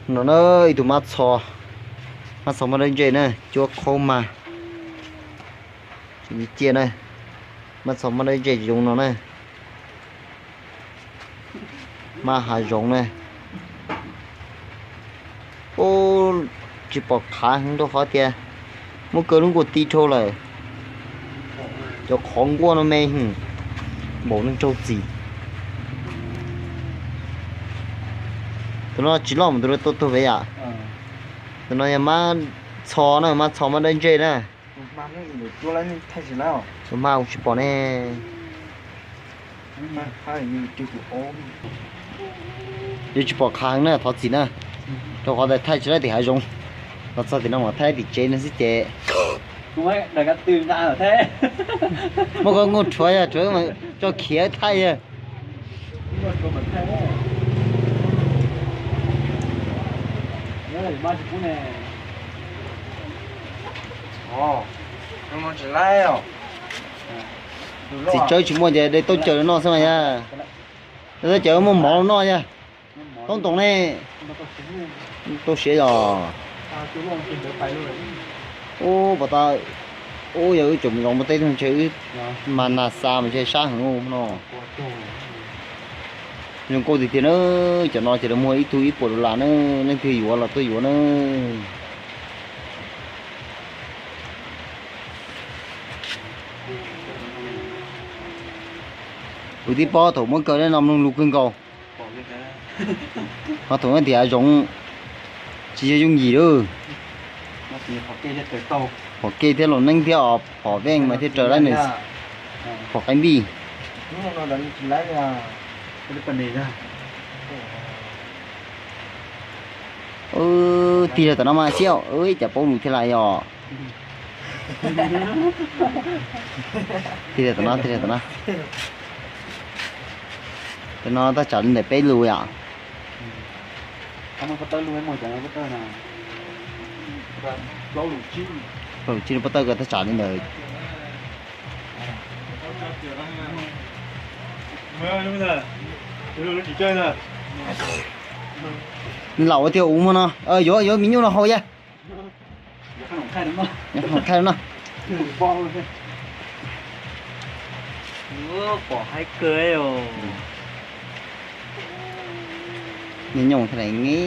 No na, ib tug mab txho, mab txho mab dawb ntseg na, cuab khaub mag, ciaj na, mab txho mab dawb ntseg zoo no na, mab hav zoov na. Ub, tsis pom qhav heev rau qhov tias muab kaw lub nkuaj ti dhau lawm. Cov qhov nkuaj no me, npaum neeg raug txim. Tus no tsis loj mas tus no tuaj tuag pem yam. Tus no yog mab txho na, mab txho mab dawb ntseg na. Tus hmab kuv tsis pom ne. Yuav tsis pom qhav heev na, thov txim na. Rau qhov tias thaij tsis laib tim hav zoov, los txog tim no mas thaij tim tsev no xwb ces muab koj nkuaj rhuav yog rhuav tso khiav thaij yog. Txiv tsawb tsis muaj ces de taub caws noj xwb mas yog. De taub caws muaj mov noj yog. Toob toom ne, tau siav yog. Ub, pom tau, ub, yog wb tseem mus zov npua teb tug ntshe wb mas nag xa mas ntshe sab heev no. Zoo nkauj tiag tiag na, cov no ces lawv muag ib tug ib puas dollar na, leej twg yuav los tuaj yuav na. Kuv tib pob thaum muab kaw no mloog lus kawg nkaus. Ho thaum no tias zoov tsis yog yooj yim lawm. Phom kej thiab los neeb thiab os, phom veej mas thiaj raws lawm nws. Phom qeeb vij. Tig rau tom no mas xyov ib cas paub lus thiab lawm yog. Tig rau tom no, tig rau tom no. Tom no tag tsam li ntawm peb lus yom. Plaub lus tsib lub pob tawj ko tag tsam li ntawd. Laus tiag ua muag no, yuav yuav me nyuam no haus yag. Thaij no. Nyob nyoos thiaj li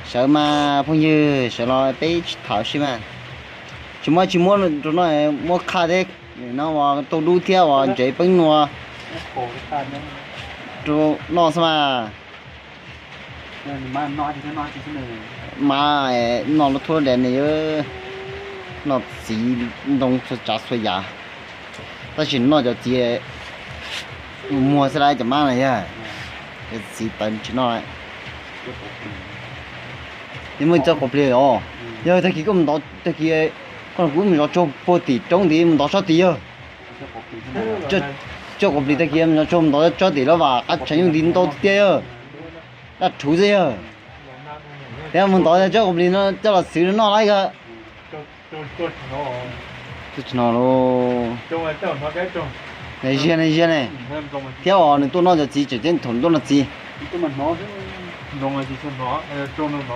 sawv mas phooj ywg, sawv los peb tham sib mas. Tsis muab tsis muab rau no, muab qhaj thiab no, ua tauj dub thiab ua ntsev peeb nua rau noj xwb mas. Mas noj lub thuab dev ne, noj txiv ntoo txhua tsav txhua yam. Tab sis noj cov txiv muag xwb lawm cov mab no yog. Cov txiv tawv tsis noj lawm. Yeej muaj txoj quav plis os. Yog tag kis koj mus ntov, tag kis koj kuv mus zov tsuag puag tim roob tid mus ntov tsob tid yog. Txoj quav plis tag kis mus zov tsuag mus ntov tsob tid lawm vam qab tshee yooj yim ntau tiag yog. Daj rhuv xwb yog. Thiab mus ntov tsob quav plis no coj los xwb noj lawm kawg. Tsis no lauj. Ziag ne, ziag ne. Thiab os nws tuaj noj cov txiv tseem ceeb thaum nws tuaj noj txiv.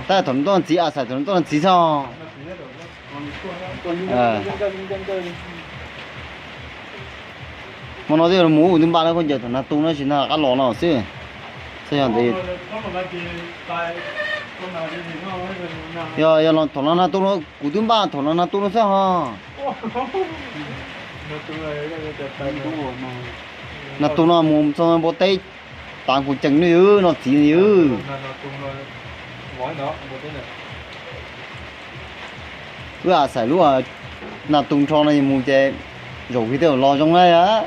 Tab thaum nws tuaj noj txiv, a xav thaum nws tuaj noj txiv xwb. Hmo no twb mus ua twb npaj lawm, koj ncaws thaum nag tu no tsis nag qab los no xwb. Xwb yog ntawd. Yog, yog los thaum no nag tu no kuv twb npaj thaum no nag tu no xwb ho. Nag tu no mus txog npua teb, tav kuv ceem ne yog noj txiv ne yog. Wb a xaim lub nag tu nrho no mus ces zaum kiag tej zaum los zoo na yom.